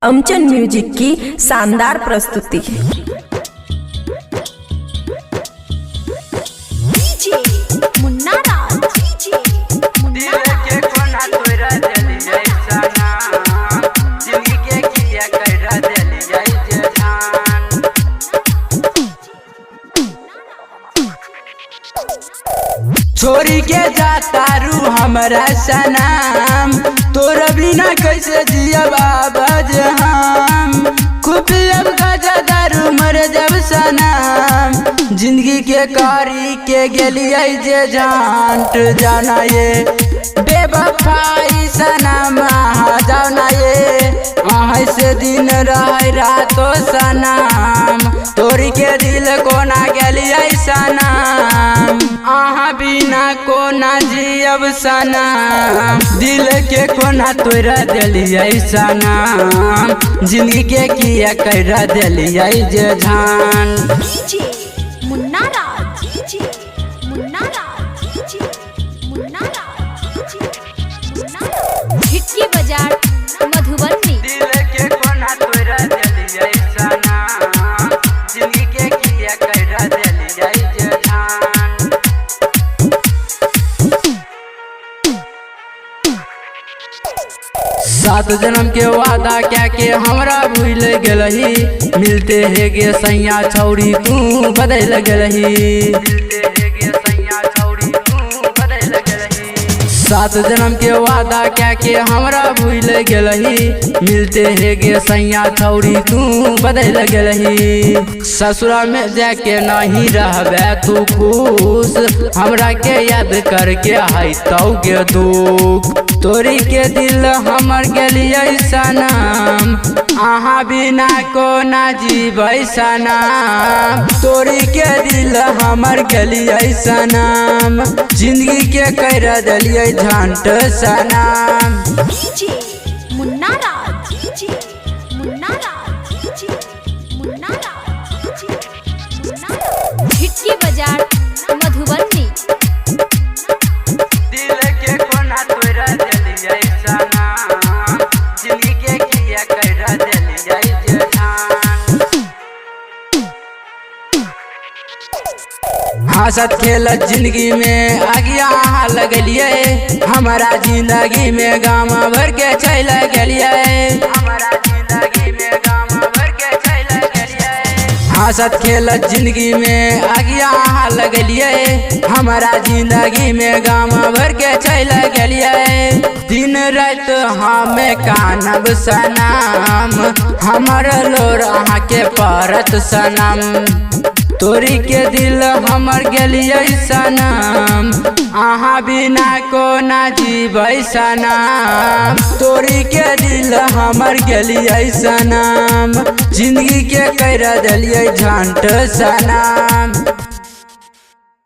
अमचन music की शानदार प्रस्तुति। DJ मुन्ना राज, DJ मुन्ना दिल के राज। कोना तोरा देलियै सनम, जिंदगी के किया कर देलियै जे जान। छोड़ी के जाता रू हमरा सनम, तोरा बिना कैसे जिया बाबा हम। खूब पियब गाजा दारू मर जब सनम, जिंदगी के कारी के गेलियै जे जान जाना ये बेवफाई सनम। अहाँ जाओ ना ये अहाँ से दिन रहे रातो सनम, तोरी के दिल कोना गेलियै सनम। अहाँ बिना कोना जियब सनम, दिल के कोना तोरा देलियै सनम, जिंदगी के किया कर देलियै जे जान। DJ Munna Raj, DJ Munna Raj, DJ Munna Raj, DJ Munna Raj. Hitki बाजार मधुबनी। दिल के कोना तोरा देलियै सनम, जिंदगी के किया कर देलियै जे जान। सात जन्म के वादा क्या के हमरा भूल गेलही, मिलते हे गे सैया छौरी तू बदल गेलही। मिलते हे गे सैया छौरी तू बदल गेलही। सात जन्म के वादा क्या के हमरा भूल गेलही, मिलते हे गे सैया छौरी तू बदल गेलही। ससुरा में जाके नहीं रहबे तू खुश, हमरा के याद करके है तो गे दुख। तोरी के दिल हमर गेलियै सनम, अहाँ बिना कोना जीबै सनम। तोरी के दिल हमर गेलियै सनम, जिंदगी के कर देलियै झंट सनम। DJ Munna Raj, DJ Munna Raj, DJ Munna Raj, DJ Munna Raj. Hitki बाजार मधुबनी। दिल के कोना तोरा देलियै सनम, जिंदगी के किया कर देलियै जे जान। हंसत खेलत जिंदगी में आगिया अहाँ लगलियै, हमारा जिंदगी में गाम भर के चल गेलियै। हमारा जिंदगी में गाम भर के चल गेलियै। हंसत खेलत जिंदगी में आगिया अहाँ लगलियै, हमारा जिंदगी में गाम भर के चल गेलियै। दिन रात हमें कानब सनम, हमर लोर अहाँ के परत सनम। तोरी के दिल हमर गेलियै सनम, अहाँ बिना कोना जीबै सनम। तोरी के दिल हमर गेलियै सनम, जिंदगी के कर देलियै झंट सनम।